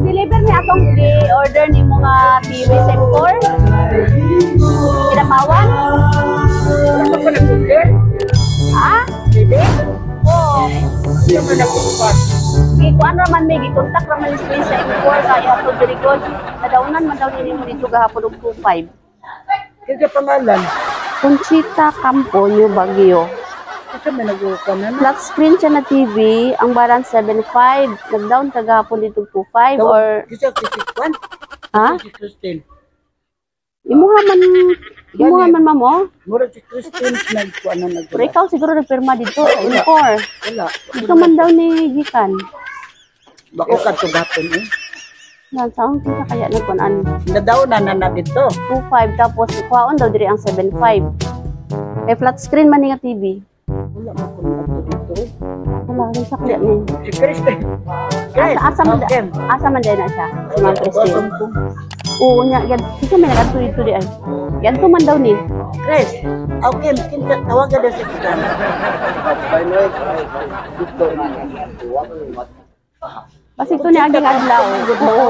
Nag-deliver ni atong gi-order ni mga TV sector. Kidapawan? Ano pa nag-order? Ah? TV? Oo. Ano pa nag-order? Gikuan raman may gikontak raman ni sa M4 kaya to very good. Nadawnan man daw nini mo dito gahapon og 25. Kinsa pangalan? Conchita Campo, New Baguio. Kinsa may nag-ukan na? Flat screen siya na TV, ang balance 7.5. Nag-down kagahapon dito 2.5 or Kinsa si Kwan? Ha? Si Christine. Imuha man, ma'am, oh. Mura si Christine nagkuan na nag. Pero ikaw siguro nagpirma dito sa M4. Wala. Dito man daw ni gikan. Bako kadto gapon eh. Yan, saan kita kaya nagkuan? Nadaw na na na dito. 2.5 tapos kuhaon daw diri ang 7.5. Eh, flat screen man ni nga TV. Wala mo ko adto dito eh. Wala rin sa kaya ni. Si Christine. Chris. Asa man Okay. asa man din na siya? Si Ma'am Christine. Oo nya, yan kita may nagadto dito di ay. Yan to man daw ni. Chris, okay, kinsa tawagan daw si Kuan. Dito. Basig to ni aging adlaw. Oo.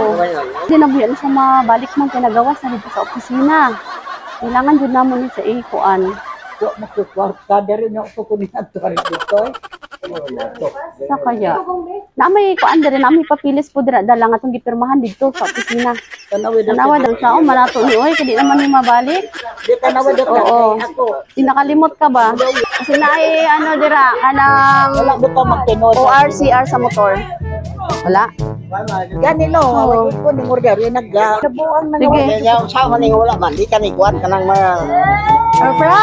Hindi na buyan siya mabalik man kay nagawas na dito sa opisina. Kailangan jud namo ni sa ikuan. Wa mo ko kwarta diri nya ko kunin adto rin dito eh. Sa kaya. Na may kuan diri, na may papilis po dira dala nga atong gipirmahan dito sa opisina. Tanawi daw. Tanawa daw sa manato ni oy kay di naman ni mabalik. Di tanawa daw. Oo. Kay ako. Di nakalimot ka ba? Kasi na ay ano dira kanang Wala mo pa magtinod. ORCR sa motor. Wala. Gani no, Oo. away ko ning order yung nag nabuang na Sige. Kaya sa man ning wala man, di ka ni kuan kanang mga Surprise!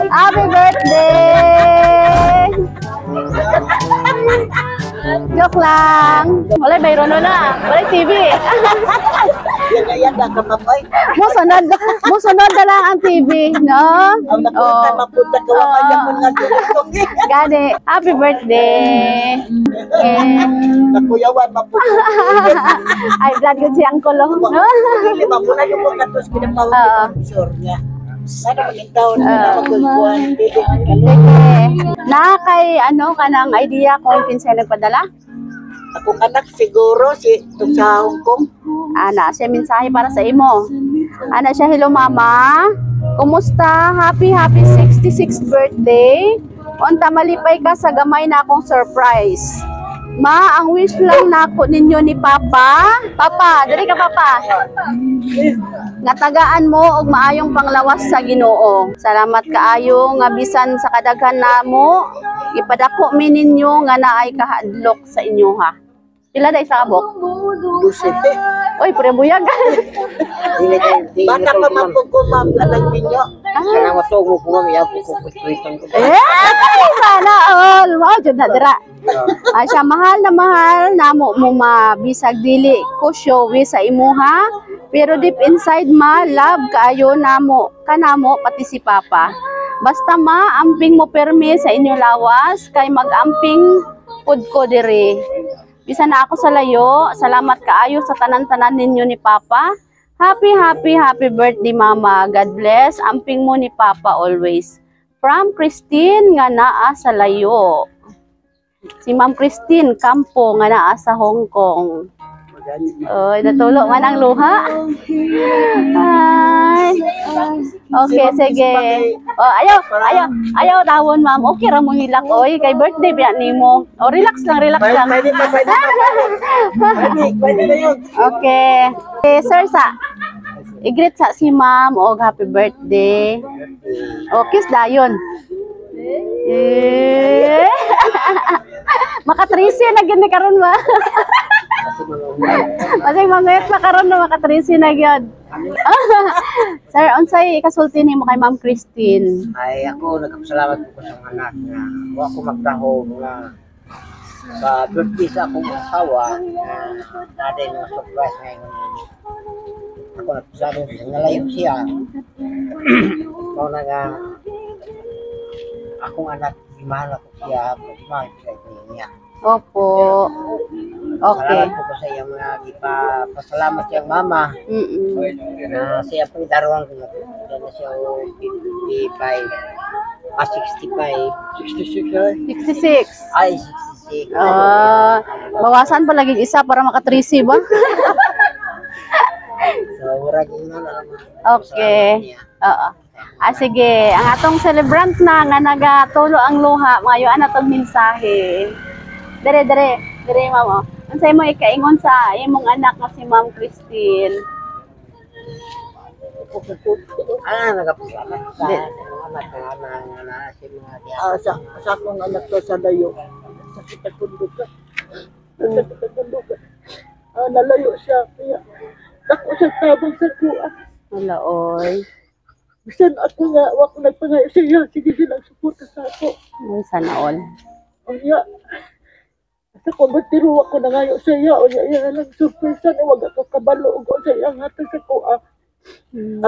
Happy birthday! Joke lang. Wala bayro na. Wala TV. Yan yan da ka mapay. Mo sunod na lang ang TV, no? Ang napunta Oh. mapunta ka wa kanya mo nga dito. Gani, happy birthday. Eh, Nakuyawan mapunta. Ay, glad good si Uncle, oh. No? Dili ba mo na yung mga katos kinapawag Oo. ni niya. Sana magintawon na magkukuan dili. Sige. Na kay ano kanang idea kung kinsay nagpadala? Akong anak siguro si tung sa Hong Kong. Ana, siya mensahe para sa imo. Ana siya, "Hello mama. Kumusta? Happy happy 66th birthday. Unta malipay ka sa gamay na akong surprise. Ma, ang wish lang nako ninyo ni Papa. Papa, dali ka, Papa. Nga tagaan mo og maayong panglawas sa Ginoo. Salamat kaayo nga bisan sa kadaghan namo, ipadako mi ninyo nga naay kahadlok sa inyo ha." Pila na isa kabok? Dusete. Oy, pre buyag. Dili kay di Bata pa man po ko, ma'am, kanang minyo. Kanang matugo ko, ma'am, yaw ko kutuiton ko. Eh, sana all. Mao jud na dira. Ah, siya, "Mahal na mahal namo mo ma, bisag dili ko showy sa imuha, pero deep inside ma, love kaayo namo kanamo pati si Papa. Basta ma, amping mo permi sa inyo lawas kay mag-amping pud ko diri. Bisan na ako sa layo, salamat kaayo sa tanan-tanan ninyo ni Papa. Happy, happy, happy birthday, Mama. God bless. Amping mo ni Papa always. From Christine nga naa sa layo." Si Ma'am Christine Campo nga naa sa Hong Kong. Oy, natulo man ang luha. Ay. Okay, sige. Oh, ayaw, ayaw, ayaw tawon, ma'am. Okay ra mo hilak oy, kay birthday biya nimo. Oh, relax lang, relax lang. Pwede pa, pwede pa. Pwede, pwede na yun. Okay. Okay, sir, sa i-greet sa si ma'am og happy birthday. O, kiss dayon. Eh. Makatrisi na gyud ni karon ba? Kasi mangayat pa karon na makatrisi na gyud. Sir, unsay ikasulti nimo kay Ma'am Christine? Ay, ako nagpasalamat ko sa mga anak nga wa ko magdahom nga sa birthday sa akong asawa nga naday mga surprise ngayon ini. Ako nagpasalamat ko nalayo siya. Mao na nga akong anak, mahal ako siya, mahal siya niya. Opo. Okay. Salamat po ko sa iyang mga gipapasalamat siyang mama na siya pong daruan ko na na siya o 55, ah, 65. 66 ay. 66. Ay, 66. 13. Ah, bawasan pa lagi isa para maka-13 ba? So, murag ingon na lang. Okay. Oo. Ah, sige. Ang atong celebrant na nga nagatulo ang luha, mayuan na tong mensahe. Dere, dere. Dere, ma'am. Oh. Unsay mo ikaingon sa imong anak nga si Ma'am Christine? Ah, nagapasalamat sa imong anak nga na si mga diya. Ah, sa akong anak to sa layo. Sakit akong duga. Sakit akong duga. Ah, nalayo siya. Kaya, dako siya tabang sa kuha. Wala, oy. Bisan ako nga, wa ko nagpangayo sa iya. Sige silang suporta sa ako. Uy, sana all. Unya, sa ko pero ako nangayo sa iya. Unya, iya lang surpresa ni wag ako kabalo og sa iya hatag sa kuha.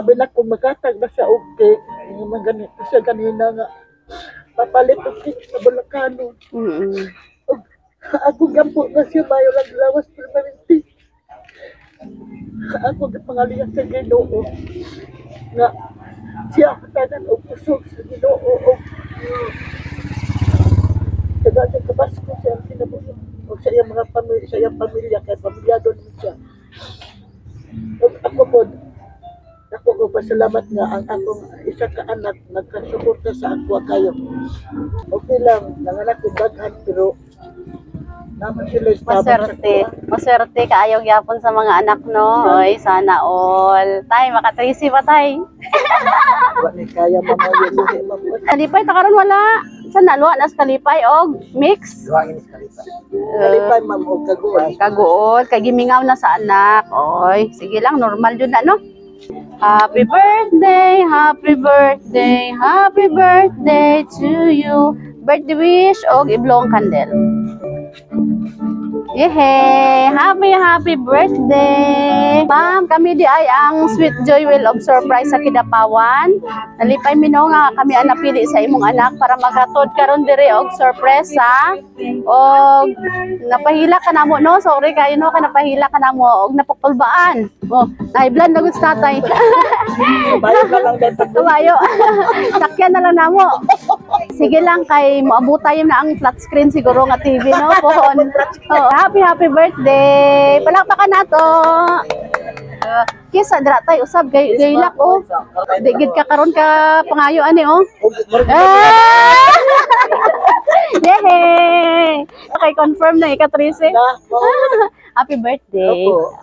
Abi na ko makatag na siya og cake. Yung mga ganito siya ganina nga papalit og cake sa Bulacanon. Og ako gampo na siya mayo lang lawas permanente. Ako gipangalian sa Ginoo nga siya hatagan og kusog sa Ginoo og taga sa kabasko sa iyang kinabuhi og sa iyang mga pamilya, sa iyang pamilya, kay pamilyado naman siya. Og ako pod, ako ko pasalamat nga ang akong isa ka anak nagkasuporta sa ako kayo. Okay lang, nanganak ko daghan pero naman sila tabang sa Maswerte. kuha. Maswerte kaayo gyapon sa mga anak, no? Oy, sana all. Tay, maka-13 pa, tay. Wa ni kaya mamayo luhi mamo. Kalipay ta karon wala. Sa naluwa nas kalipay og mix. Duha inis kalipay. Kalipay, ma'am, og kaguol. Kaguol, kay gimingaw na sa anak. Oy, sige lang, normal yun na, no? Happy birthday, happy birthday, happy birthday to you. Birthday wish og i-blow ang candle. Yehey! Happy, happy birthday! Ma'am, kami di ay ang Sweet Joy Wheel of Surprise sa Kidapawan. Nalipay mi no nga kami ang napili sa imong anak para maghatod karon diri og sorpresa. Og napahila ka namo, no? Sorry kayo no, ka napahila ka namo og napakulbaan. Oh, naiblan na gud sa tatay. Bayad na lang dahil pag Kabayo. Sakyan na lang namo. Sige lang kay moabutay na ang flat screen siguro nga TV, no, pohon. Oh, happy happy birthday. Palakpakan nato. Kisa dira tay usab kay gaylak oh. Di gid ka karon ka pangayo ani oh. Ah! Yehey! Okay, confirm na ika 13. na. Happy birthday. Opo.